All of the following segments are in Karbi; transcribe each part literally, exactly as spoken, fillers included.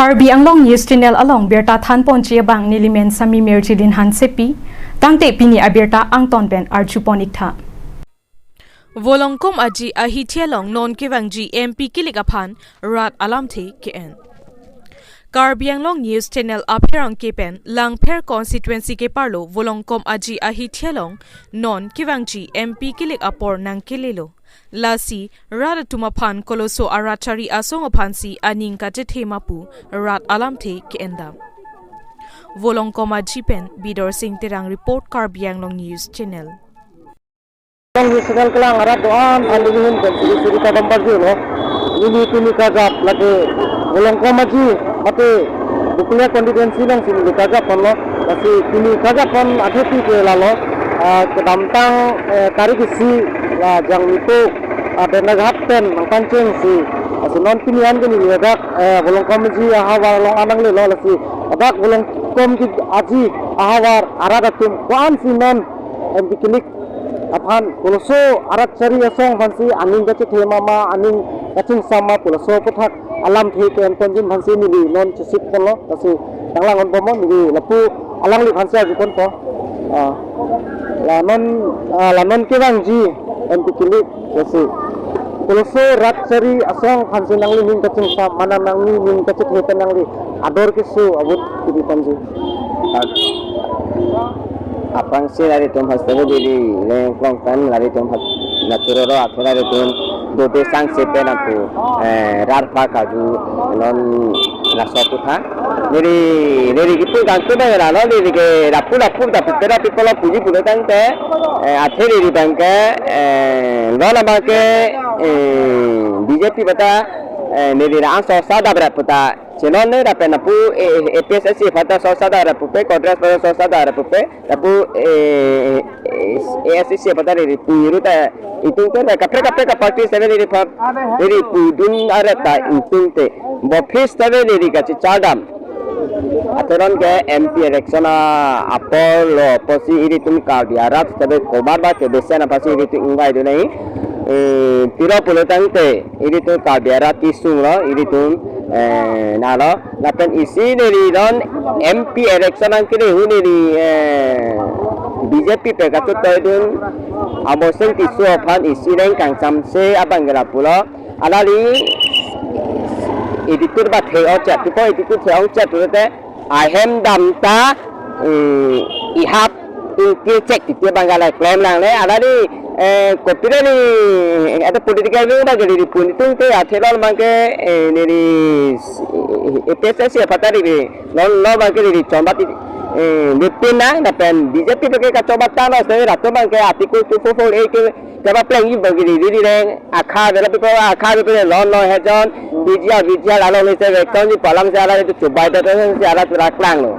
Karbi Anglong News Channel along birta thanponji abang nelimen Sami Merjilin Hansepi, tangte pini abirta angton pen arjupon iktha. Volongkom Aji ahithi along non kevangji M P kilik aphan rat alamthe ke-en. Karbi Anglong News Channel apherangke pen Langpher constituency keparlo Volongkom Aji ahithi along non kevangji M P kilik apor nangkelelo. Lasi rat atum aphan koloso arat chari asong aphansi aning kachethema pu rat alamthe ke-endam. Volongkom Aji pen Bidor Sing Terang report, Karbi Anglong News Channel. Anglong News Channel kelang arat do-an aphan nelihin pen suri suri kadam parjulo. Neli pini kajap lake Volongkom Aji mate Bokolia constituency alongsi neli kajapponlo. Lasi pini kajapon athepi ke lalo, ah, kedamtang, eh, tarik isi la Jangmipo, ah, Dendaghat pen nangpanchengsi. Lasi non pini an ke neli ladak, eh, Volongkom Aji ahavar along an nanglelo. Lasi ladak Volongkom Aji ahavar arat atum ko-ansi non M P kilik aphan koloso arat chari asong aphansi aning kachethema ma, aning kachingsam ma pu laso aputhak alamthe ke-enponji aphansi neli non chesik ponlo, lasi nanglang-onbomnon, neli lapu alangliphansi arjuponpo. Ah, la non, ah, la non kevangji M P kilik, lasi koloso rat chari asong aphansi nanglining kachingsam ma, nanglining kachethe pen nangli ador keso avote kipiponji. Aphrangsi laritum hastelo dili lengklong pen laritum hat nachuroro athe laritum dode sangse pen aku, eh, rar phak aju non laso aputhak. Neli, neli kipu kangtu bang ralo, neli ke rapu rapu ta pipera pipolo puji pulo tangte, eh, athe neli bang ke, eh, lo lama ke, eh, B J P bata, eh, neli ra angso sada bra puta chenon ne rapen apu, eh, A P H L C aphan ta so sada ra pupe, Congress aphan so sada ra pupe, apu, eh, eh, A I C C aphan ta neli puiru ta itung te kaprek kaprek ka party seven neli pha, neli puidun aret ta itung te. Bo phis ta neli kachechardam. Atheron ke M P election a apor lo apotsi ilitum Karbi arat ta komat ba kebesen aphansi ilitum ingvaidun nai. Eh, piro pulo tangte ilitum Karbi arat kesung lo, ilitum, eh, nalo. Lapen isi neli non M P election nangkele hu neli, eh, B J P pen kachetoidun Aboseng Tisso aphan isi leng kangsamse abang ke lapulo. Alali attitude ba the-ong chet, tipo attitude the-ong chet pulote ahem dam ta, eh, ihap ingkil chek titi abang ke la klem langle, alali, eh, kopira ni, eh, ada political wing abang ke neli pun itung te athe lo abang ke, eh, neli, eh, A P H L C aphan ta neli non lo abang ke neli chombat, eh, neli pin nang, lapen B J P abang ke kachombat tanglo, seta rato abang ke Article two four four A ke kaba plengji abang ke neli leng akha bela people akha bela lon lo hejon, B G R, B G R along ni se vekton ji palam se ala itu chubai ta se ala tu raklanglo.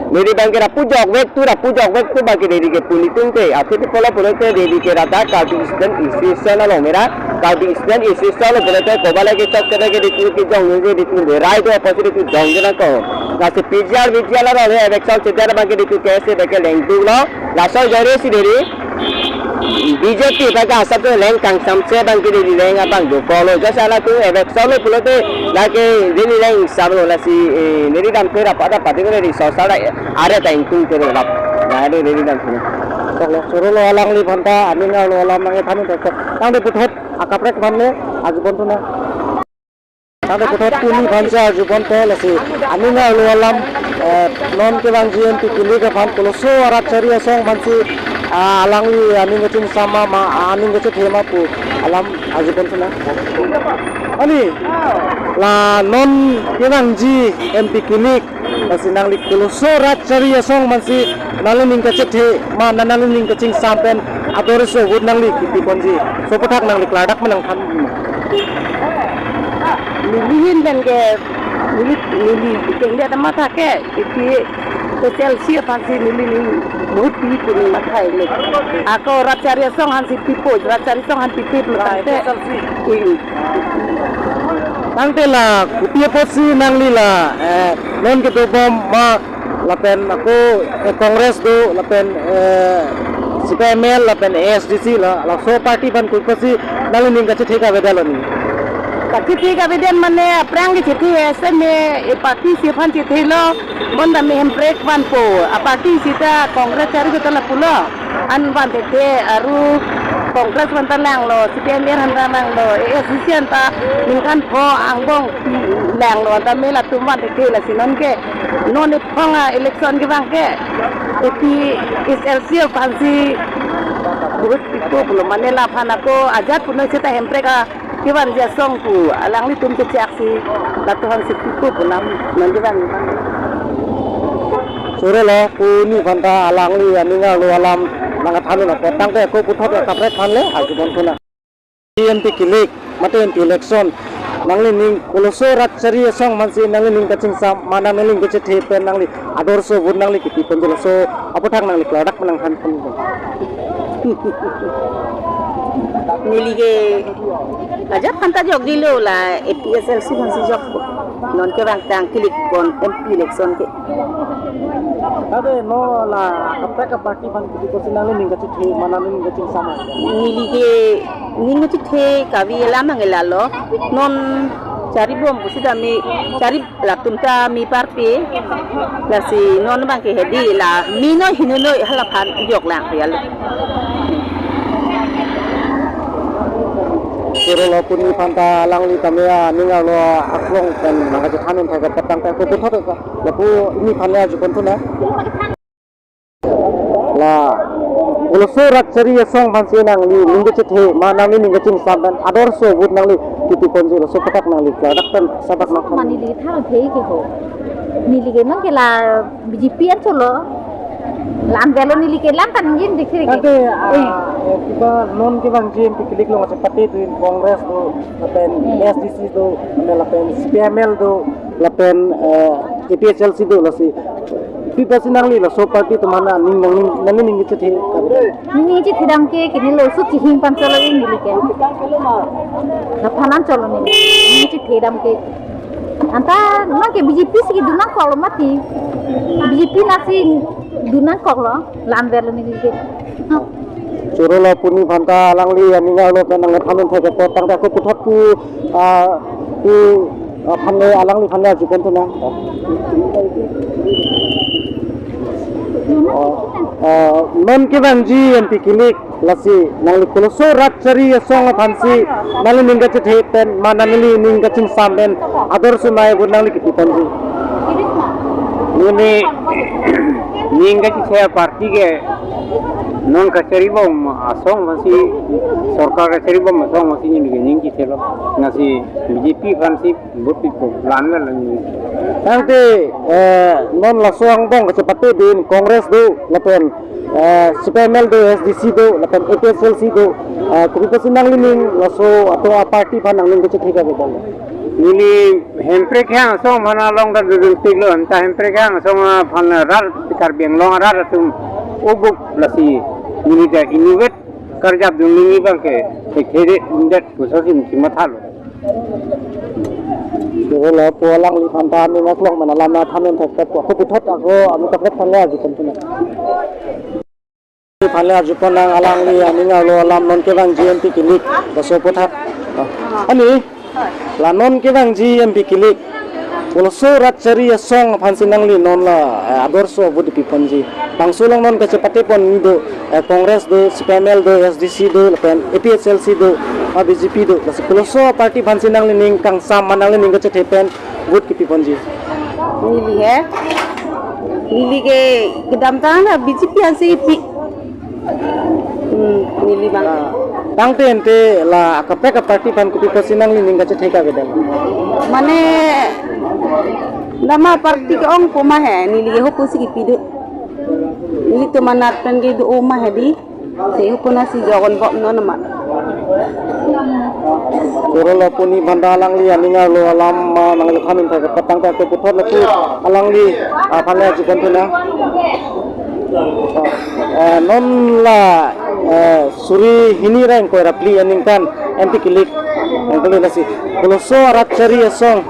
Neli abang ke rapu jokvek tu, rapu jokvek tu abang ke neli ke pun itung te, athe pipolo pulote neli ke rada Karbi Student Association along mera, Karbi Student Association along pulote kobale ke chok kede ke ditu ke jong nungge ditu berai tu apotsi ditu jong jena ko. Lasi P G R, V G R along he election chedan abang ke ditu ke se beke lengduklo. Laso jore si neli B J P pen ka asap tu leng kangsamse abang ke neli leng abang dokoklo. Jasa la tu election lo pulote lake neli leng samlo lasi, eh, neli dam pera pada pati ko neli sosal la are ta ingtung kere lap. Na neli neli dam sini. Sok lo, suru lo alangliphan ta, aning arlo alam nangkethan ta sok. Tangte puthot akaprek aphan le arjupon tuna. Tangte puthot puni aphansi arjupon te lasi aning arlo alam, eh, non kevangji M P kilik aphan koloso arat chari asong aphansi, ah, alangli aning kachingsam ma, aning kachethema pu alam arjupon tuna. Ani, la non kevangji M P kilik, lasi nangli koloso rat chari asong aphansi nanglining kachethe ma, nanglining kachingsam pen ador keso avote nangli kipiponji. So aputhak nangli klardak ma nangthan. Neli ahin pen ke, neli, neli kengdet amatha ke, iti A P H L C aphansi neli, neli avote pi pu neli mathai le. Ako rat chari asong aphansi pipo, rat chari asong aphan pipo pulo tangte. Tangte la kopi apotsi nangli la, eh, non kedobom ma lapen ako, eh, Congress do, lapen, eh, C P I M L, lapen A S D C la, laso party aphan kopi apotsi nanglining kachethe kavedetlo ni? Kachethe kave den mane aphrang kachethe ese me e party si aphan chethelo, bonta me Hemprek vanpo, a party sita Congress chari kota lapulo, an vanthekthe aru Congress vanta langlo, C P I M vanta langlo, A S D C vanta ningkan pho angbong langlo, anta me latum vanthekthe lasi nonke non ephong a election kevang ke A P H L C aphansi vote pipo pulo mane laphan ako ajat puno seta Hemprek a kevanji asong pu alanglitum chechaksi latuhan si pipo pu lam nonke vang. Chorolo pu ni phanta alangli aning arlo alam nangkethan lo, tangte ako puthot kaprek aphan le arjupon thunang. M P kilik mate M P election nanglining koloso rat chari asong aphansi nanglining kachingsam ma nanglining kachethe pen nangli adorso vote nangli kipi ponji laso aputhak nangli klardak nangthan pon. Neli ke ajat phanta jokjilo, la A P H L C aphansi jokpo. Nonke vang tang kilik pon M P election ke. Ade no la kaprek a party aphan kipi kosi nanglining kachethe ma nanglining kachingsam. Neli ke ning kachethe kave alam nang lalo. Non charibom pusita me chari latum ta me party. Lasi non abang ke hedi la me noi hinu noi halaphan joklang ya lo. Chorolo pu ni phanta alangli tame aning arlo aklong pen nangkachethan un thakthak tangte ako puthot ka. Lapu ni phan le arjupon thunang. La koloso rat chari asong aphansi nanglining kachethe ma nanglining kachingsam pen adorso vote nangli kipi ponji laso aputhak nangli klardak pen sadak nang. Mane neli than thei ke ho. Neli ke nonke la B J P an cholo. Lam velo neli ke lam tan jin dikhe ke. Ante, ah, eh, kiba non kevangji M P kilik along kachepate dun Congress do, lapen Hmm. A S D C do, lapen C P I M L do, lapen, eh, A P H L C do, lasi. Pi apotsi nangli laso party atum aphan aning nangning nangning chethe. Ning chethe dam ke kini lo su chihing pan cholo ing neli ke. Laphan an cholo neli. Ning chethe dam ke. Anta nonke B J P si kedun nangkoklo mati. B J P lasi dun nangkoklo, lam velo neli ke. Chorolo pu ni phanta alangli aning arlo pen nangthan un thakthak tangte ako puthot pu, ah, pu, ah, phan le alangli phan le arjupon thunang. Oh, ah, non kevangji M P kilik lasi nangli koloso rat chari asong aphansi nanglining kachethe pen ma nanglining kachingsam pen adorso mai vote nangli kipi ponji. Neli ning kachethe party ke non kacharibom asong aphansi, sorkar kacharibom asong aphansi neli ke ning chethelo. Lasi B J P aphansi vote pipo, lam velo neli. Tangte, eh, non laso angbong kachepate dun Congress do, lapen, eh, C P I M L do, A S D C do, lapen A P H L C do, eh, kopi apotsi nanglining laso atum a party aphan nangning kachethe kave dam? Neli Hemprek hang asong aphan along ta dudun tiklo, anta Hemprek hang asong aphan rat Karbi Anglong arat atum obuk lasi neli ta inutvet karjap dun neli abang ke thekthe det pusi si mathalo. Chorolo pu alangli phanta aning aklong pen alam nangthan un thakthak ako puthot ako amu kaprek phan le arjupon thunang. Phan le arjupon nang alangli aning arlo alam non kevangji M P kilik laso aputhak. Ah. Ani la non kevangji M P kilik koloso rat chari asong aphansi nangli non la, eh, adorso vote piponji. Bangso along non kachepate pon do, eh, Congress do, C P I M L do, A S D C do, lapen A P H L C do, ah, B J P do. Lasi koloso party aphansi nanglining kangsam ma nanglining kachethe pen vote kipi ponji? Neli he. Neli ke kedamtang la B J P ansi kipi. Hmm, neli abang. Ah, tangte ante la kaprek a party aphan kopi apotsi nanglining kachethe kave dam? Mane nama party ke-ong pu ma he, neli ke ho pusi kipi do. Nelitum anat pen kedo ma he di. Te ho pu na si jogon bok non ma. Chorolo pu ni phanta alangli aning arlo alam, ah, nangthan un thakthak tangte ako puthot lapu alangli, ah, phan le arjupon thunang. Eh, non la, eh, suri hini ra ingkoi ra phli aningkan M P kilik, eh, kali lasi koloso rat chari asong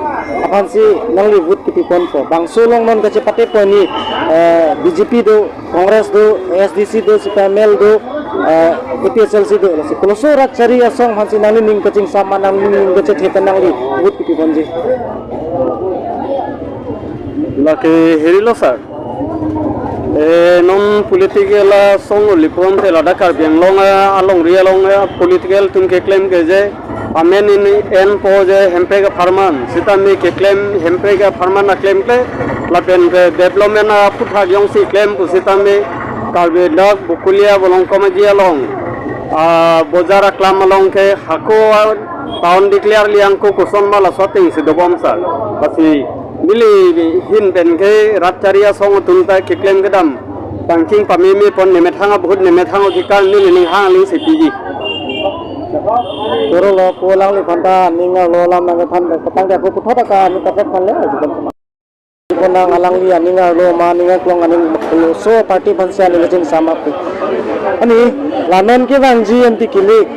aphansi nangli vote kipi ponpo? Bangso along non kachepate pon ni, eh, B J P do, Congress do, A S D C do, C P I M L do, eh, A P H L C do, lasi koloso rat chari asong aphansi nanglining kachingsam ma nanglining kachethe pen nangli vote kipi ponji? Lake herilo sir. Eh, non political asong uli pulote ladak Karbi Anglong, eh, alongri along, eh, political atum keklem ke je amen in en po je hemprek apharman, sitame keklem hemprek apharman aklemkle, lapen ke development aphuthak jongsi klem pu sitame Karbi dak Bokolia Bolong Komaji along, ah, bojar aklam along ke hako, ah, town declare liang ko koson ma laso atengsi dobom sir. Lasi neli ahin pen ke rat chari asong atum ta keklem kedam pangking pameme pon nemethang abahut nemethang adhikar neli ning hang aling sepi ji. Choro lo pu alangliphan ta ning arlo alam nangkethan, tangte ako puthot ta ka ning kaprek aphan le aji kon. Konang alangli aning arlo ma aning aklong aning koloso party aphansi aning kachingsam ma pu. Ani la non kevangji anti kilik.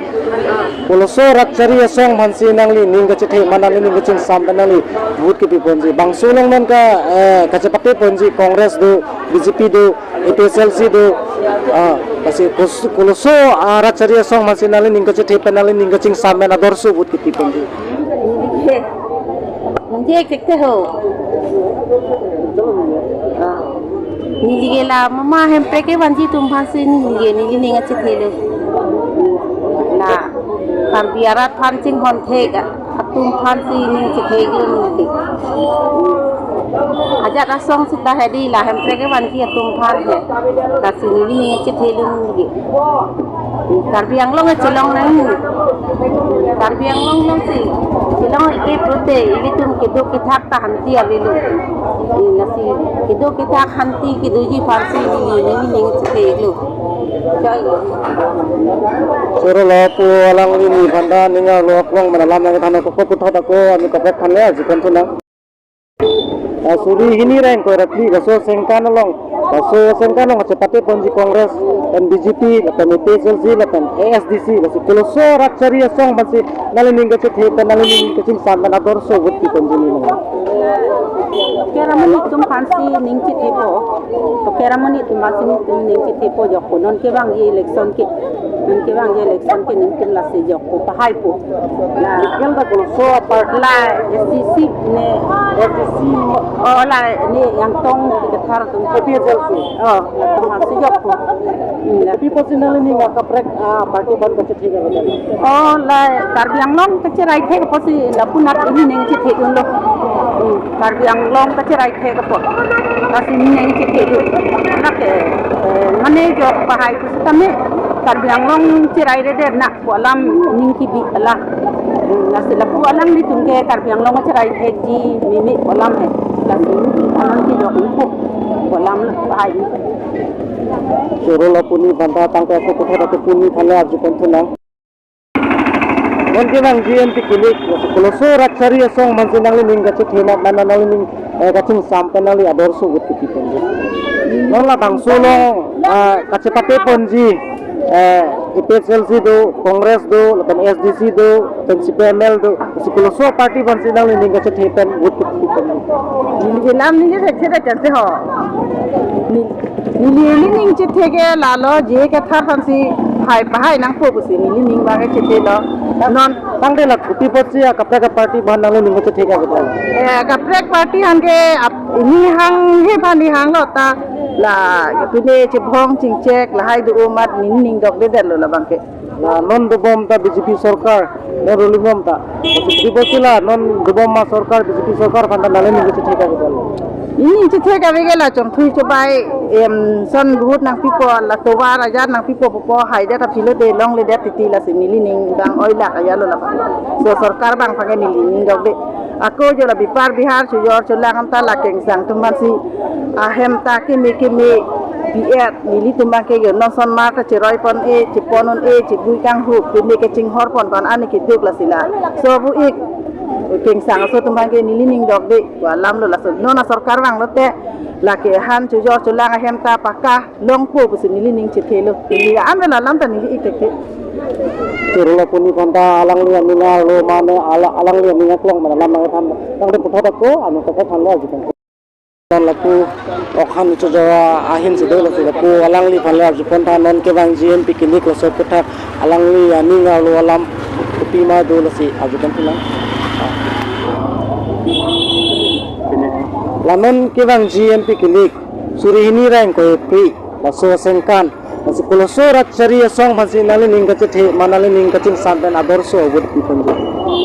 Koloso rat chari asong aphansi nanglining kachethe ma nanglining kachingsam pen nangli vote kipi ponji? Bangso along non ka, eh, kachepate ponji Congress do, B J P do, A P H L C do, ah, lasi kos-, koloso, ah, rat chari asong aphansi nanglining kachethe pen nanglining kachingsam pen adorso vote kipi ponji? Ningje, ningje kekte ho. Ah. Neli ke la mama hemprek kevanji atum aphansi neli ke nelining achethe lo. La Karbi arat aphan chinghon thek atum aphansi ning chethe lo neli ke. Ajat asong sita hedi la hemprek kevanji atum aphan he. Lasi nelining achethe lo neli ke. Karbi Anglong chelong nang. Karbi Anglong alongsi chelong ike pulote ilitum keduk kethak ta hanti avelo. Lasi keduk kethak hanti kedoji aphansi neli nelining chethe lo. Chai lo. Choro lo pu alangliphan ta ning arlo aklong ma alam nangkethan, ako puthot ako aning kaprek aphan le aji kon thu nang. Ah, suri hini reng ko rapli laso asengkan along, laso asengkan along kachepate ponji Congress, lapen B J P, lapen A P H L C, lapen A S D C, lasi koloso rat chari asong aphansi nanglining kachethe pen nanglining kachingsam pen adorso vote kipi ponji neli nang? Toke Ram Muni atum aphansi ning chethepo. Toke Ram Muni atum aphansi ning chethepo jok ko. Non kevangji election ke, non kevangji election ke nelitum lasi jok ko, pahai po. La, kel ta koloso apart la S D C ne, S D C, oh, la ne Yangtong Kethar atum. A P H L C. Oh, atum aphansi jok ko. Hmm, la. Kopi apotsi nanglining akaprek, ah, party aphan kachethe ke? Oh, la Karbi Anglong kacherai thek apotsi lapu nat ilining chethe dunlo. Hmm, Karbi Anglong kacherai thek apot. Lasi ning chethe dun. Lake, eh, mane jok pahai pusitame Karbi Anglong cherai rede na pu alam ning kibi alam. Hmm, lasi lapu alanglitum ke Karbi Anglong cherai thekji meme pu alam he. Lasi alam kejok ingpu pu alam pahai. Choro lo pu neliphan ta, tangte ako puthot ako pu neliphan le arju kon thu nang. Non kevangji anti kilik, lasi koloso rat chari asong aphansi nanglining kachethe ma, ma nanglining, eh, kachingsam pen nangli adorso vote kipi ponji? Non labangso along, ah, kachepate ponji, eh, A P H L C do, Congress do, lapen A S D C do, lapen C P I M L do, lasi koloso party aphansi nanglining kachethe pen vote kipi ponji? Neli ke lam neli thek thek thek ho. Neli, neli, nelining chethe ke lalo J I Kathar aphansi hai pahai nangpo pusi nelining abang ke chethe lo. Non. Tangte la kopi apotsi akaprek aparty aphan nanglining kachethe ke? Eh, akaprek party aphan ke ap-, neli hanghe aphan neli hanglo ta la pine chebhong chingchek lahai do amat nelining dokdedet lo labang ke. La non dobom ta B J P sorkar, non ruling bom ta. Kopi apotsi la non dobom ma sorkar, B J P sorkar aphan ta nanglining kachethe ke? Nelining chethe ke ave ke la chongthui chobai, em, son vote nangpipo, la tovar ajat nangpipo pupo, haidet aphi lote longledet titi, lasi nelining abang oilak ajat lo labang. So sorkar abang aphan ke nelining dokde. Ako jo la bepar behar chojor cholang anta la kengsang atum aphansi ahem ta keme keme bi-et, nelitum abang ke jo non son mar ta cheroi pon-e, chepon un-e, chebui kanghu, pine kachinghor pon kon ani keduk lasi la. So bu-ik kengsang aso atum abang ke nelining dokde pu alam lo. Laso non asorkar vanglote lake han chojor cholang ahem ta paka longpo pusi nelining chethe lo. Neli an la alam ta neli ik thekthe. Choro lo pu neliphan ta alangli aning arlo mane ala-, alangli aning aklong ma alam nangkethan. Tangte puthot ako, ano toko thanlo aji kan. Lapu okan chojo ahin si do, lasi lapu alangliphan le arjupon tha, non kevangji M P kilik laso aphuthak alangli aning arlo alam kopi ma do, lasi arjupon tha lang. La non kevangji M P kilik suri hini ra ingkoi ra phli, laso asengkan, lasi koloso rat chari asong aphansi nanglining kachethe ma nanglining kachingsam pen ador so vote piponji?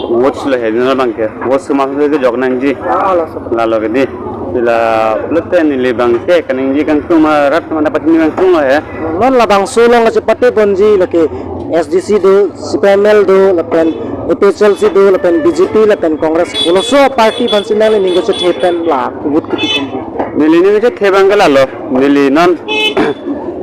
Vote sule he, dino abangke vote suma sule ke jok nangji. Ah, laso. Lalo ke di. Sila pulote neli abangke kaningje kangtung ma rat ma dapat ni kangtung lo he. Non labangso along kachepateponji lake S D C do, C P I M L do, lapen A P H L C do, lapen B J P, lapen Congress, koloso party aphansi nanglining kachethe pen la vote kipiponji? Nelining kachethe abangke lalo. Neli non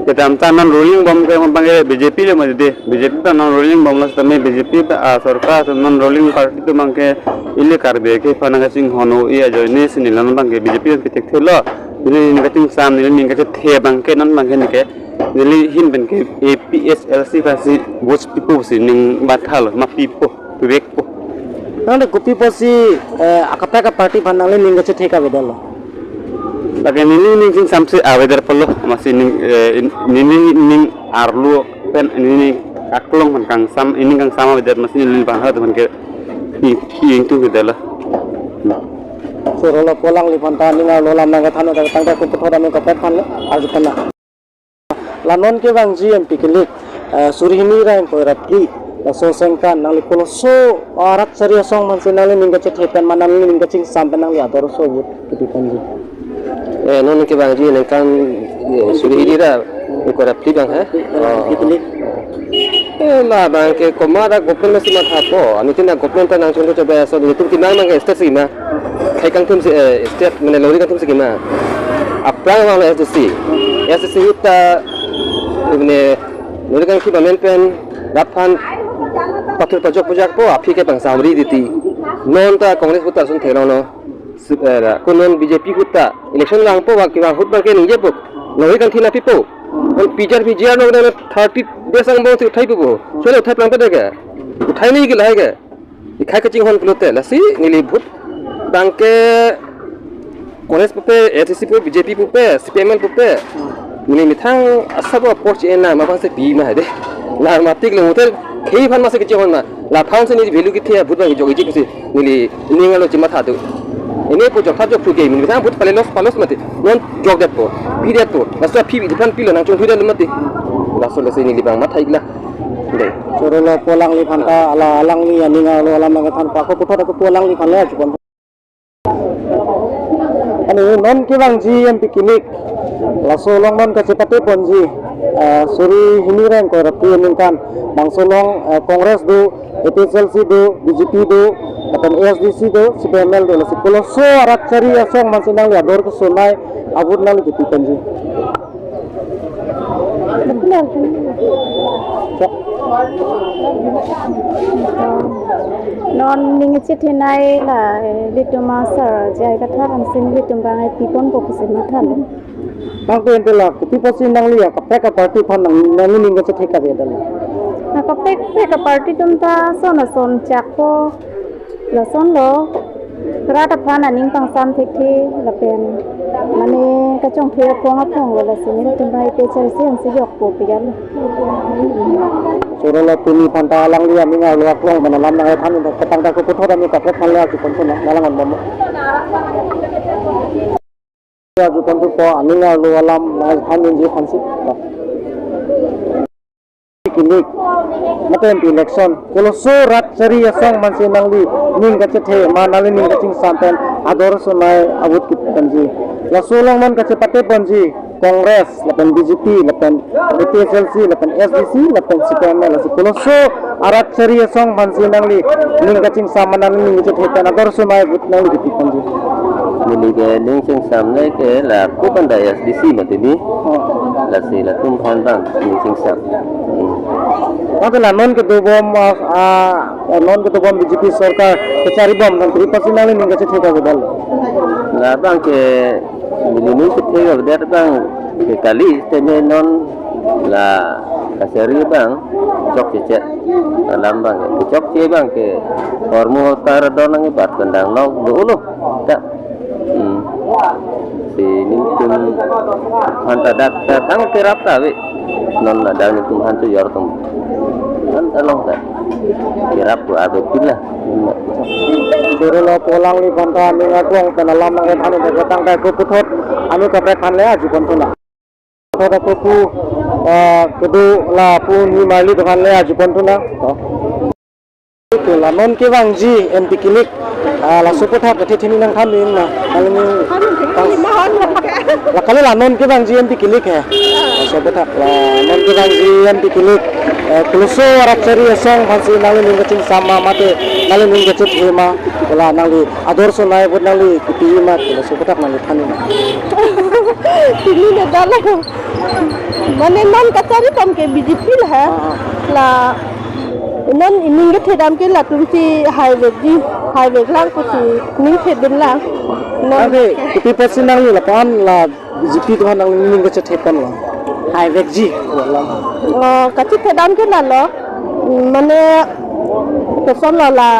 kedamtang non ruling bom ke abangke B J P le mati di. B J P ta non ruling bomlo setame B J P ta, ah, sorkar ta non ruling party atum abangke ili Karbi akhei aphan kachinghon-o-i ajoine si neli non abangke B J P pithekthelo. Nelining kachingsam, nelining kachethe abangke non abangke neke neli ahin pen ke A P H L C aphansi vote pipo pusi ning mathalo, ma pipo, pivekpo. Nangli kopi apotsi, eh, akaprek aparty aphan nanglining kachethe kavedetlo? Lake nelining chingsamsi avedet apotlo, amatsi ning, eh, in-, nelining arlo pen nelining aklong aphan kangsam, ining kangsam avedet amatsi neli bang ha teman ke ing, ingtungdetlo. Choro lapu alangliphan ta aning arlo alam nangkethan, tangte kopi puthot aning kaprek aphan le arjupon tha. La non kevangji M P kilik, eh, suri hini ra ingkoi ra phli, laso asengkan nangli koloso, ah, rat chari asong aphansi nanglining kachethe pen ma nanglining kachingsam pen nangli ador so vote kipiponji? Eh, non kevangji ningkan, eh, suri hini ra ingkoi ra phli abang he? Oh, oh, oh. Eh, labangke komat a government si mathapo, anuttin a government ta nangchongchong chobe ason, itum kinang abangke state si ma. Khei kangthum si, eh, state, mane lori kangthum si kima. Aphrang abang S D C. S D C ahut ta, mane, lori kangthum amen pen, rat aphan pathur pajok pajakpo, aphi ke pangsamri titi. Non ta Congress ahut ta ason theklonglo. Si, eh, la, ko non B J P ahut ta election vangpo, vang kevang ahut abangke ningjepo. Lori kangthum nangpipo. Non P G R, P G R non thirty days angbong si uthaipo. Chole uthai plangpo deke. Uthai nangji ke lahai ke. Ikhai kachinghon pulote, lasi neli vote abangke Congress pupe, A D C pupe, B J P pupe, C P I M L pupe. Neli methang asap apor chi-en na ma aphansi pi ma de. La matik le hotel khei aphan amatsi kachinghon ma. Laphansi neli value kethe a vote abang jokji pusi neli ning arlo chimatha do. Ene po jokthap jokphu ke neli methang vote pale los palos mati. Non jokdetpo, pidetpo. Laso aphi aphan pilo nangchongthudet mati. Laso lasi neli abang matha ikla. Dei. Choro lapu alangliphan ta, ala alangli aning arlo alam nangkethan, ako puthot ako pu alangliphan le arjupon. Ani non kevangji M P kilik, laso along non kachepateponji, eh, suri hini ra ingkoi ra phli aningkan, bangso along, eh, Congress do, A P H L C do, B J P do, lapen A S D C do, C P I M L do, lasi koloso rat chari asong aphansi nangli ador kesonei a vote nangli kipiponji? Non ning chethenei la, eh, ilitum asar J I Kathar ansi ilitum abang piponpo pusi mathalo. Tangte ante la kopi apotsi nangli akaprek aparty aphan nang, nanglining kachethe kavedetlo? Akaprek prek aparty atum ta ason ason chakpo. Lasonlo, rat aphan aning pangsam thekthe lapen mane kachongthe aphong aphong lo, lasi nelitum abang A P H L C ansi jokpo pi jalo. Choro lapu neliphan ta alangli aning arlo aklong pen alam nangkethan, tangte ako puthot aning kaprek aphan le arjupon tha, nanglang-onbom. Arjupon thupo, aning arlo alam nangkethan ningje aphansi. Kilik, mate M P election, koloso rat chari asong aphansi nanglining kachethe ma nanglining kachingsam pen ador sonei a vote kipiponji? Laso along non kachepateponji Congress, lapen B J P, lapen A P H L C, lapen S D C, lapen C P I M L, lasi koloso arat chari asong aphansi nanglining kachingsam ma nanglining kachethe pen ador sonei vote nangli kipiponji? Neli ke ning chingsam le ke lapu pen da S D C mati di. Oh. Lasi latum aphan abang ning chingsam. Hmm. Mate la non kedobom, ah, ah, non kedobom B J P sorkar kacharibom, non kuri apotsi nanglining kachethe kavedetlo? Labangke neli ning chethe kavedet abang ke kali, setame non la kachari abang chokche che. Alam abangke chokche abangke hormu hotar adon nangkebat pen dang nok dolo. Ta. Hmm. Nelitum aphan ta dak ta tang kerap ta ave. Non dak nelitum aphan chojor atum aphan ta long ta kerap pu ave pila. Choro lo pu alangliphan ta ning arong pen alam nangkethan un thek tangte ako puthot anut kaprek aphan le arjupon thu nang. Puthot ako pu, eh, kedo lapu nimarli atum aphan le arjupon thu nang. To. Ito la non kevangji M P kilik, ah, laso aputhak kethe theni nangthan un ma. Kali ni la kali la non kevangji M P kilik he. Laso aputhak la non kevangji M P kilik. Eh, koloso arat chari asong aphansi nanglining kachingsam ma mate nanglining kachethe ma. Hala nangli ador sonai vote nangli kipi ma, laso aputhak nangli than un ma. Pini ne dala. Mane non kachari bom ke B J P la ha. Ah, ah. La non ining kethedam ke latumsi haivekji, haivek lang pusi ning thedun lang. Non ave, kopi apotsi nangli lapu-an la B J P atum aphan nangli ning kachethepon lo? Haivekji. Oh, kachethedam ke lalo. Mane koson lo la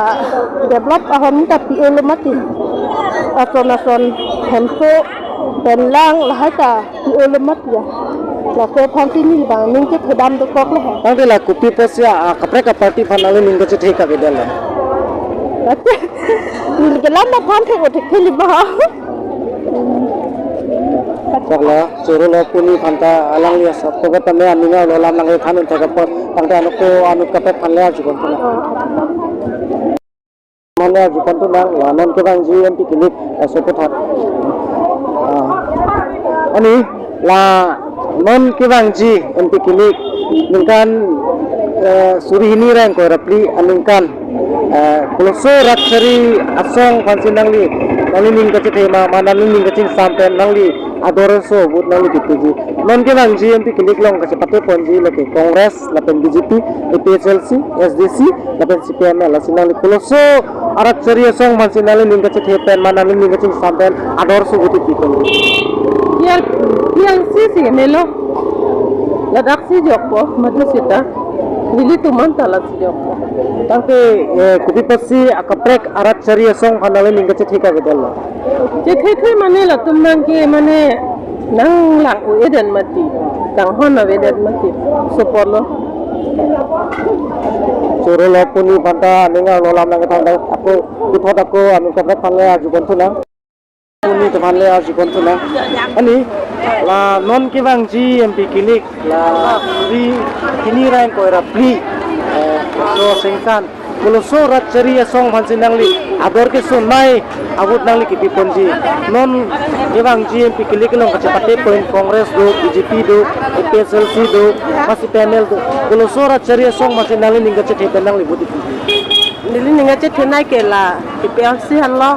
develop ahom ta pi-o lo mati. Ason ason hemso pen lang lahai ta pi-o lo mati ya. Laso aphansi neli bang ning kethedam dokok lo he. Tangte la kopi apotsi a, a kaprek a-party aphan nangli ning kachethe kavedetlo? Neli kelang aphan thek-o thektheli ba. Choklo, choro lo pu ni aphan ta alangli asap ko ta me aning arlo alam nangkethan un thek apot tangte anut ko anut kaprek aphan le arjupon thu nang. Mane arjupon thu nang, la non kevangji M P kilik laso aputhak. Ah. Ani la non kevangji M P kilik ningkan, eh, suri hini ra ingkoi ra phli aningkan, eh, koloso arat chari asong aphansi nangli, nanglining kachethe ma, ma nanglining kachingsam pen nangli ador aso vote nangli kipiji. Non kevangji M P kilik along kachepateponji lake Congress lapen B J P, A P H L C, S D C lapen C P I M L, lasi nangli koloso arat chari asong aphansi nanglining kachethe pen ma nanglining kachingsam pen ador aso vote kipi pen? P R, P R C si melo. Ladaksi jokpo, madu sita. Nelitum anta lasi jokpo. Tangte, eh, kopi apotsi a kaprek arat chari asong aphan nanglining kachethe kavedetlo? Chethethe mane latum nangke mane nanglang-o-edet mati. Kanghon avedet mati. Laso apotlo. Choro lo pu ni aphan ta aning arlo alam nangkethan un thek, ako puthot ako anut kaprek aphan le arjupon thu nang. Pu ni atum aphan le arjupon thu nang. Ani la non kevangji M P kilik la suri hini ra ingkoi ra phli, eh, so sengkan koloso arat chari asong aphansi nangli ador kesonai a vote nangli kipiponji. Non kevangji M P kilik along kachepatepon Congress do, B J P do, A P H L C do, ma C P I M L do, koloso arat chari asong aphansi nanglining kachethe pen nangli vote kipi? Nelining kachethenei ke la A P H L C aphan lo.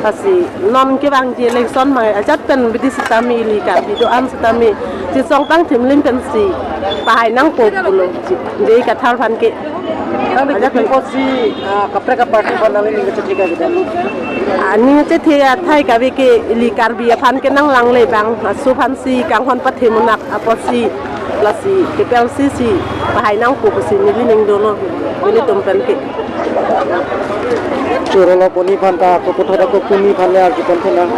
Lasi non kevangji election ma ajat pen bidi sitame ili Karbi do-an sitame chesong tang thimlim pensi pahai nangpo pulo. J I Kathar aphan ke. Tangte ajat kopi pen apotsi, ah, kaprek a-party aphan nanglining kachethe kavedetlo? Aning chethe athai kave ke ili Karbi aphan ke nanglangle bang, laso aphansi kanghon pathe munak apotsi, lasi A P H L C si pahai nangpo pusi nelining dolo, nelitum pen ke. Choro lo pu ni aphan ta ako puthot ako pu ni aphan le arjupon thu nang.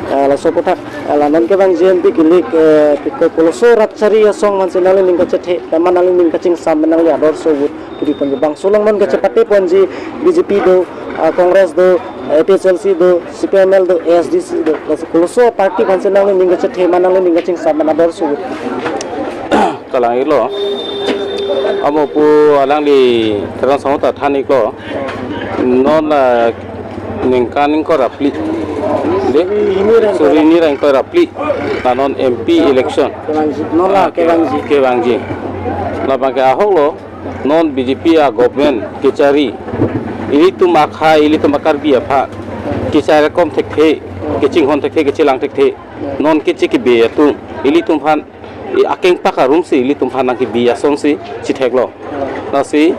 Eh, laso aputhak, eh, la non kevangji M P kilik, eh, piko koloso arat chari asong aphansi nanglining kachethe pen ma nanglining kachingsam pen nangli ador aso vote kipiponji? Bangso along non kachepateponji B J P do, ah, Congress do, A P H L C do, C P I M L do, A S D C do, koloso party aphansi nanglining kachethe ma nanglining kachingsam pen ador aso vote? Kalang-iklo. Amo pu alangli kerang sango ta than-iklo. Non la ningkan ingkoi ra phli. De? Suri hini ra ingkoi ra phli. La non M P election. Kevangji. Non la, ah, ke-, kevangji. Kevangji. Labang ke ahok lo. Non B J P a-government kechari. Ilitum akhei, ilitum a-Karbi aphan kechari kom thekthe, kechinghon thekthe, kechelang thekthe. Non keche kebe atum ilitum aphan, i akeng pak arum si ilitum aphan nangkebi asonsi chetheklo. Lasi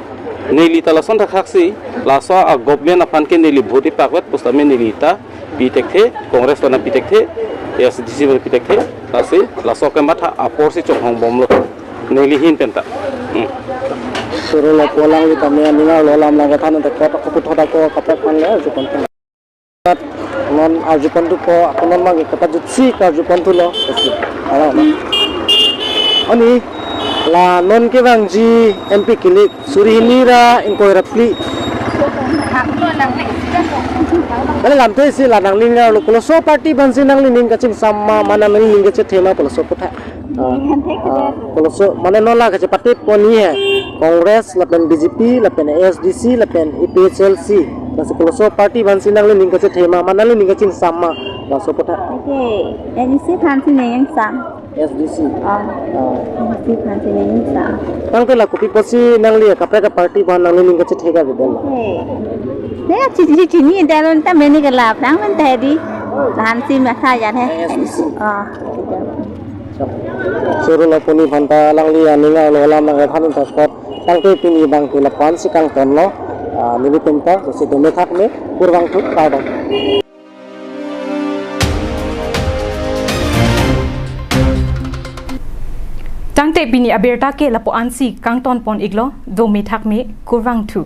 neli ta lason thakthak si, laso a-government aphan ke neli vote pakvet pusitame neli ta pi thekthe, Congress aphan pi thekthe, A S D C aphan pi thekthe, lasi laso kematha apor si chonghong bomlo neli ahin pen ta. Hmm. Choro lo pu alangli tame aning arlo alam nangkethan un thek, puthot ako kaprek aphan le arjupon. Non arju pon thupo, ako non mang ke kepajutsi karju pon thulo. Kasi, ala na. Ani, la non kevangji M P kilik, suri hini ra ingkoi ra phli. Kali lamthe si la nangli ning arlo koloso party aphansi nangli ning kachingsam ma, ma nangli ning kachethe ma koloso aphuthak. Ah, ah, koloso, mane non la kachepate pon ni he. Congress, lapen B J P, lapen A S D C, lapen A P H L C. Lasi koloso party aphansi nangli ning kachethe ma, ma nangli ning kachingsam ma, laso aphuthak. Ake, N E C aphansi ning kangsam. A S D C. Ah. Ah. N E C aphansi ning kangsam. Tangte la kopi pusi nangli kaprek aparty aphan nangli ning kachethe ka bidal la. Ake. Ne, chi, chi, chini dalon ta meni ke la, prang men ta di. Aphansi matha jan he. A S D C. Ah. Choro lo puni phanta alangli aning arlo alam nang aphan ta spot. Tangte pini abang ke lapu-ansi kangtonlo. Ah, nelitum ta, dosi do methak me, kurvangthu, kardom. Tangte pini abirta ke lapu-ansi kangton pon iklo, do methak me, kurvangthu.